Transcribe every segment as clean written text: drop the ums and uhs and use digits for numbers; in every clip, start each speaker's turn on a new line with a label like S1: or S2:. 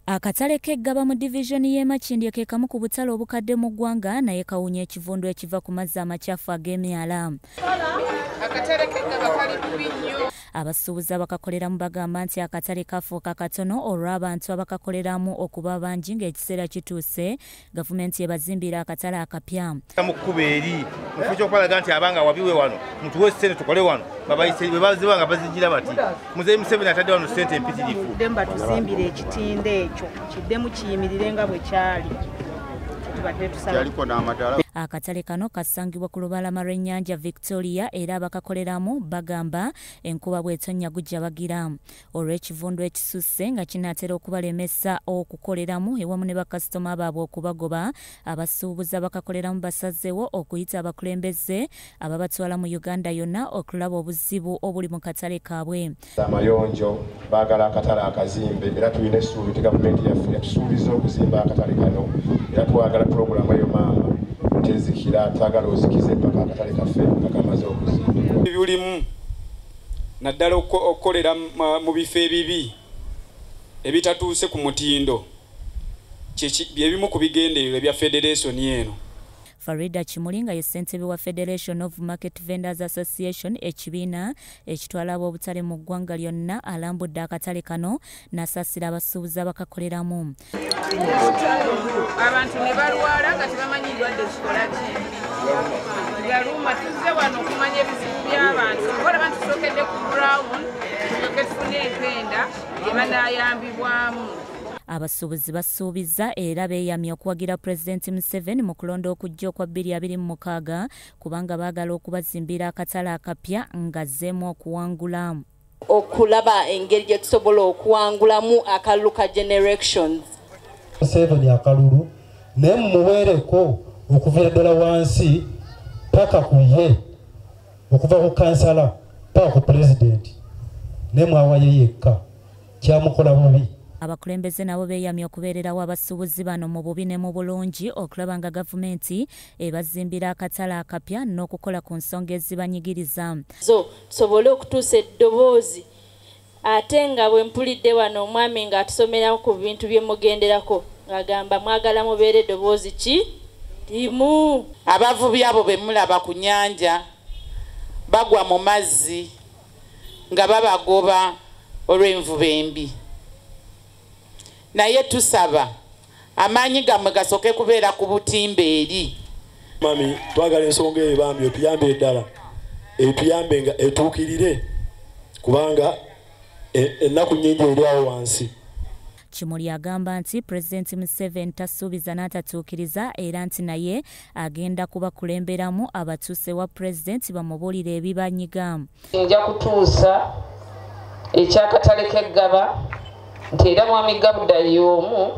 S1: Akatale k'eggaba mu divizoni y'e Makindye ke kamu ku butale obukadde mu ggwanga naye kawunya ekivundu ekiva ku mazzi amakyafu ag'emyala.
S2: Akatale k'eggaba kali bubi nnyo.
S1: Abasuubuzi abakakoleramu bagamba nti akatale kafuuka katono olw'abantu abakakoleramu okuba bangi ng'ekiseera kituuse gavumenti ebazimbira akatale akapya.
S3: Mu kkubo eri mu kifo ky'okubalaga nti abanga wabiwe wano mutuwe ssente tukole wano babayise bwe baziba nga bazigira bati Muzeeyi Museveni atadde wano ssente empitirivu.
S4: Demba tuzimbire ekitindo ekyo kiddemu kiyimirire nga bwe kyali.
S1: Akatale kano kasangibwa ku lubalama lw'ennyanja Victoria era abakakoleramu bagamba enkuba bw'etonnya gujja bagira olw'ekivundu ekisusse nga kinaatera okubalemesa okukoleramu ewamu ne bakasitoma baabwe okubagoba. Abasuubuzi abakakoleramu basazeewo okuyita abakulembeze ababatwala mu Uganda yonna okulaba obuzibu obuli mu katale kaabwe.
S5: Amayonjo baagala akatale akazimbe era tulina essuubi nti gavumenti yaffe yatusuubiza okuzimba akatale kano era twagala pulogulaamu eyo maama tezikira twagala ozikize mpaka akatale kaffe nga kamaze okuzimba.
S6: Ebyulimu naddala okukolera mu bifo ebibi ebitatuuse ku mutindo bye bimu ku bigendererwa ebya federation eno.
S1: Farida Kimuli nga ye ssentebe wa Federation of Market Vendors Association, ekibiina ekitwala ab'obutale mu ggwanga lyonna, alambudde akatale kano n'asaasira abasuubuzi abakakoleramu.
S2: Abantu ne balwala nga tebamanyi ndwadde zikola ki yaluma. Tuzze wano okumanya ebizibu by'abantu olaba tusookedde ku ground tulyoke tufune empenda gye banaayambibwamu.
S1: Abasuubuzi basuubiza era beeyamye okuwagira Pulezidenti Museveni mu kulonda okujja okwa 2026 kubanga baagala okubazimbira akatale akapya ng'azzeemu okuwangula.
S7: Okulaba engeri gye tusobola okuwangulamu akalulu ka generations.
S8: Museveni akalulu naye mumuweereko okuviira ddala wansi paka ku ye, okuva ku kansala paka ku pulezidenti, naye mwawaye yekka kyamukola bubi.
S1: Abakulembeze nabo beeyamye okubeererawo abasuubuzi bano mu bubi ne mu bulungi okulaba nga gavumenti ebazimbira akatale akapya n'okukola ku nsonga ezibanyigiriza.
S7: Zo tusobole okutuusa eddoboozi ate nga bwe mpulidde wano omwami ng'atusomera ku bintu bye mugenderako ng'agamba mwagala mubeere eddoboozi ki limu.
S9: Abavubi abo be mulaba ku nnyanja bagwa mu mazzi nga babagoba olw'envuba embi, naye tusaba amaanyi gammwe gasooke kubeera ku butimba eri.
S10: Mami, twagala ensonga eyo bambi otuyambe eddala etuyambe nga etuukirire kubanga ennaku nnyingi eri awo wansi.
S1: Kimuli agamba nti Pulezidenti Museveni tasuubiza n'atatuukiriza era nti naye agenda kubakulemberamu abatuuse wa pulezidenti bamubuulire ebibanyiga.
S2: Nja kutuusa ekyakatale k'eggaba nti era mwami Gabda y'omu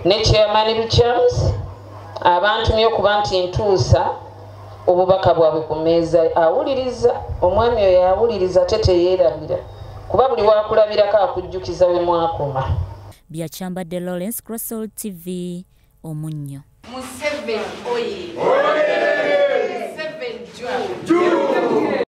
S2: ne chairman Luchams abantumye okuba nti ntuusa obubaka bwabwe ku mmeeza. Awuliriza omwami oyo, awuliriza ate teyeerabira kuba buli wakulabirako akujjukiza we mwakoma.
S1: Byakyambadde Lawrence, Crossol TV, Omunnyo.
S2: Museveni oye! Museveni juu!